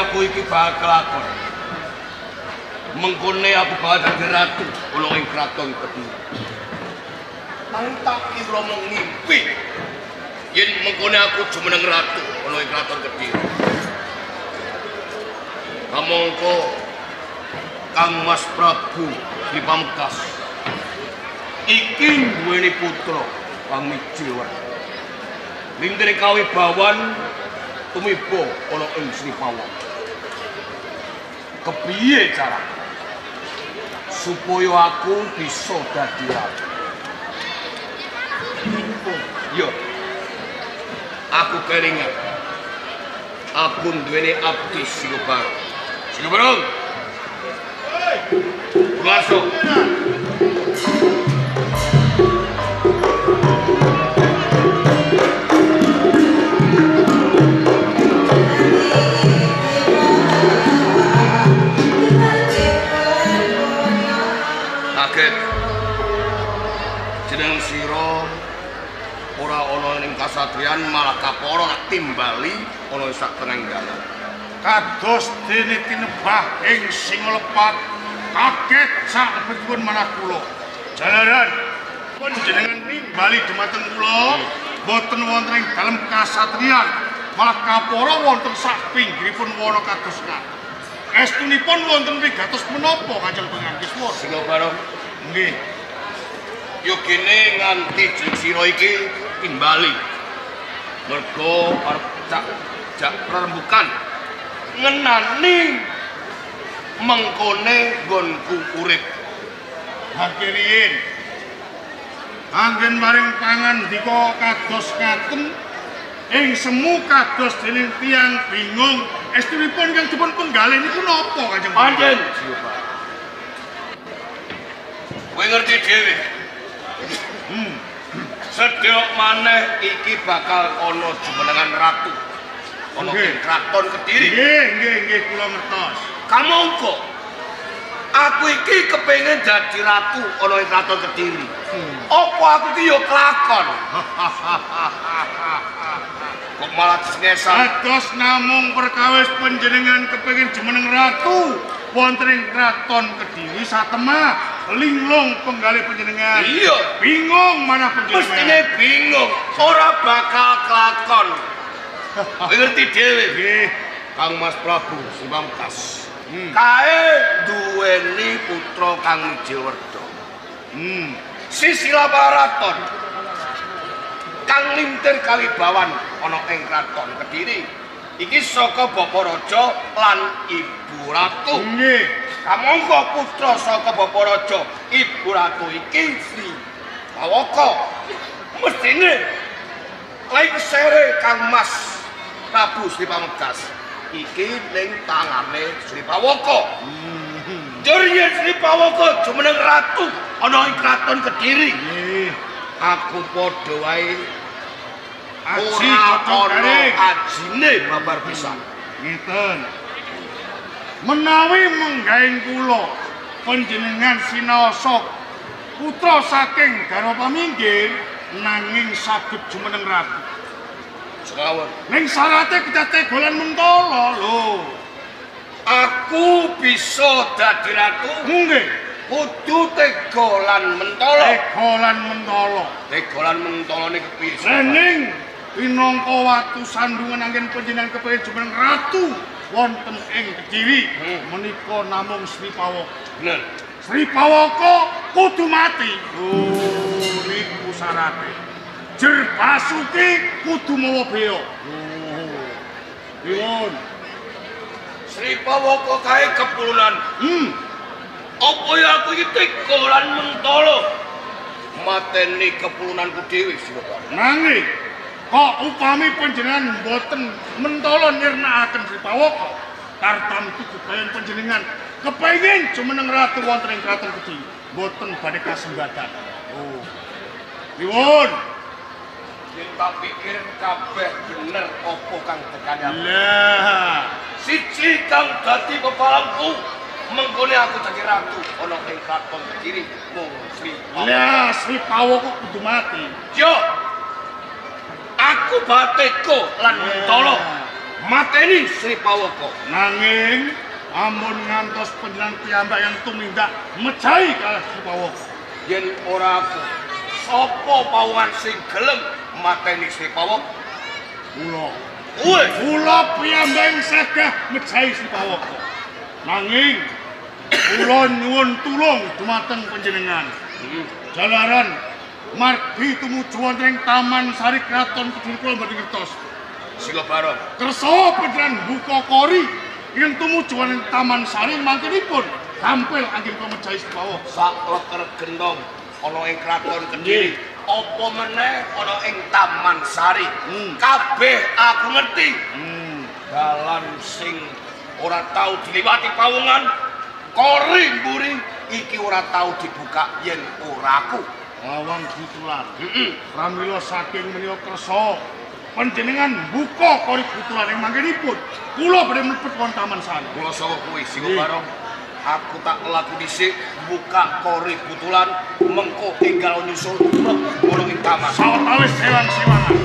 aku iki bakal kelakon. Mengkone aku bakal dadi ratu ana ing kraton Kediri. Nanging tak kira mung ngimpi yen mengkone aku jumeneng ratu ana ing kraton Kediri. Kamangka Kang Mas Prabu Sri Pamungkas iki duweni putra Kang Mijilwerda. Lintire kawibawan tumiba ana ing Sri Pawaka. Kepiye carane supaya aku bisa dadi ratu? Yo, aku kelingan. Aku duweni abdi Singobarong. Singobarong. Masuk. Kaget. Jeneng sira ora ana ning kasatriyan malah kapara nak timbali ana ing sak tengahing dalan. Kados dene tinebah ing Singolepat kaget saklebetipun manah kula. Jalaran panjenengan nimbali dumateng kula boten wonten ing dalem kasatriyan malah kapara wonten sak pinggiripun wana kados ngaten. Estunipun wonten wigatos menapa Kanjeng Pangeran Kiswara? Singobarong. Nggih. Yogene nganti jeneng sira iki timbali. Mergo arep jak rerembukan ngenani mengkone nggonku urip. Mangke riyin. Anggen maring pangandika kados ngaten ing semu kados dening tiyang bingung. Estunipun kang dipun penggalih niku napa Kanjeng? Pancen. Kowe ngerti dhewe. Sedhok maneh iki bakal ana jumenengan ratu. Ana ing kraton Kediri. Nggih, nggih, nggih kula ngertos. Kamangka aku iki kepengin dadi ratu ana ing kraton Kediri. Apa aku iki ya kelakon? Kok malah cengesan? Kados namung perkawis panjenengan kepengin jumeneng ratu wonten ing kraton Kediri satemah linglung penggalih panjenengan. Iya, bingung manah panjenengan. Mestine bingung, ora bakal kelakon. Kowe ngerti dhewe. Nggih, Kang Mas Prabu Sri Pamungkas. Kae duweni putra Kang Mijilwerda. Sisilah Baraton kang lintir kawibawan ana ing kraton Kediri. Iki saka Bapa Raja lan Ibu Ratu. Nggih. Kamangka putra saka Bapa Raja, Ibu Ratu iki Sri Pawaka. Mestine lengsere Kang Mas Prabu Sri Pamungkas iki ning tangane Sri Pawaka. Njur yen Sri Pawaka jumeneng ratu ana ing kraton Kediri. Nggih. Aku padha wae aji ana ajine babar pisan. Ngeten. Menawi menggahing kula panjenengan sinaosa putra saking garwa paminggir nanging saged jumeneng ratu. Sengawon. Ning syarate kedah tega lan mentala lho. Aku bisa dadi ratu. Nggih. Kudu tega lan mentala. Tega lan mentala. Tega lan mentalane kepiye? Ning pinangka watu sandungan anggen panjenengan kepengin jumeneng ratu wonten ing Kediri menika namung Sri Pawaka. Bener. Sri Pawaka kudu mati. Lho niku syarate. Jer Basuki kudu mawa bea. Pripun? Sri Pawaka kae kepulunan. Apa ya aku iki tega lan mentala mateni kepulunanku dhewe Singobarong. Nanging kok upami panjenengan mboten mentala nirnakaken Sri Pawaka, tartamtu kebayan panjenengan kepengin jumeneng ratu wonten ing kraton Kediri, mboten badhe kasembadan. Oh. Pripun? Yen tak pikir kabeh bener apa kang tekane aku. Lah, siji kang dadi pepalangku mengkone aku dadi ratu ana ing kraton Kediri mung Sri Pawaka. Lah, Sri Pawaka kudu mati. Yo. Aku bateko lan mentala Mateni Sri Pawoko. Nanging ampun ngantos panjenengan piyambak yang tumindak mejahi kalah Sri Pawoko. Yen ora aku, sapa pawongan sing gelem mateni Sri Pawoko? Kula. Kowe. Kula piyambak ing sagah mejahi Sri Pawoko. Nanging kula nyuwun tulung dumateng panjenengan. Jalaran margi tumuju wonten ing Taman Sari Kraton Kediri kula mboten ngertos. Sila bareng. Kersa panjenengan buka kori ing tumuju wonten Taman Sari mangkenipun gampil anggen kula mejahi Sri Pawoko. Sak leker gentong ana ing Kraton Kediri, apa meneh ana ing Taman Sari. Kabeh aku ngerti. Dalan sing ora tau diliwati pawongan, kori mburi iki ora tau dibuka yen ora aku. Lawang butulan. Pramila saking menika kersa panjenengan buka kori butulan ing mangkenipun kula badhe mlebet wonten Taman Sari. Kula saka kuwi Singo Barong. Aku tak laku dhisik buka kori butulan mengko tinggal nyusul mlebu ing taman. Sawetawis sewang-sewangan.